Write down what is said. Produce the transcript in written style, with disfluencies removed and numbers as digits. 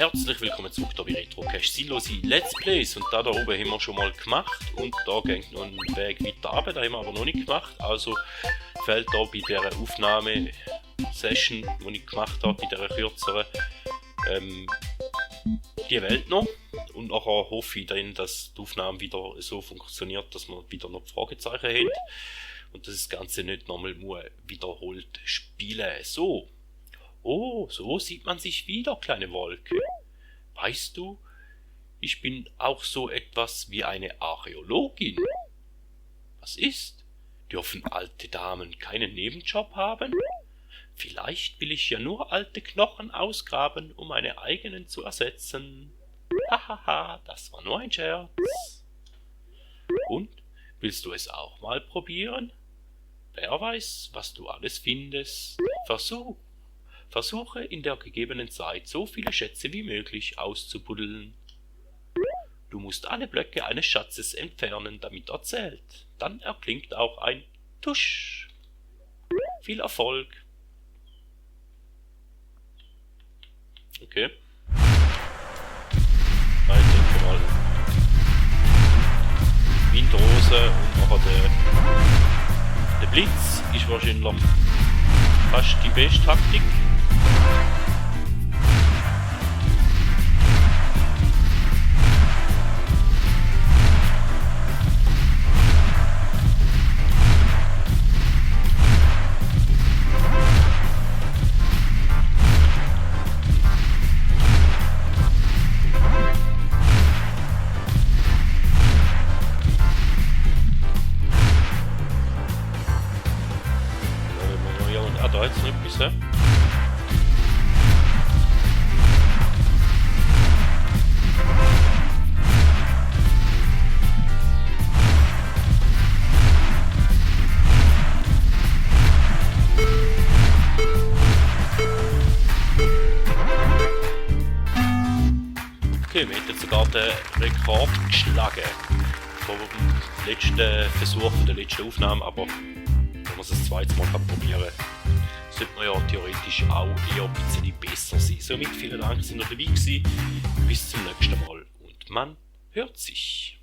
Herzlich willkommen zurück da bei Retrocache. Sinnlose Let's Plays, und da oben haben wir schon mal gemacht und da geht noch ein Weg weiter runter, da haben wir aber noch nicht gemacht, also fehlt da bei dieser Aufnahmesession, die ich gemacht habe, bei dieser kürzeren, die Welt noch, und nachher hoffe ich dann, dass die Aufnahme wieder so funktioniert, dass wir wieder noch Fragezeichen haben und dass das Ganze nicht nochmal wiederholt spielen. So. Oh, so sieht man sich wieder, kleine Wolke. Weißt du, ich bin auch so etwas wie eine Archäologin. Was ist? Dürfen alte Damen keinen Nebenjob haben? Vielleicht will ich ja nur alte Knochen ausgraben, um meine eigenen zu ersetzen. Hahaha, das war nur ein Scherz. Und, willst du es auch mal probieren? Wer weiß, was du alles findest. Versuche in der gegebenen Zeit so viele Schätze wie möglich auszubuddeln. Du musst alle Blöcke eines Schatzes entfernen, damit er zählt. Dann erklingt auch ein Tusch. Viel Erfolg. Okay. Ich denke mal Windrose und nachher der Blitz ist wahrscheinlich fast die beste Taktik. Da jetzt noch etwas, ja? Okay, wir hätten sogar den Rekord geschlagen vom letzten Versuch, von der letzten Aufnahme, aber wenn man es das zweite Mal probieren kann, sollte man ja theoretisch auch eher ein bisschen besser sein. Somit vielen Dank, dass ihr dabei gewesen. Bis zum nächsten Mal und man hört sich.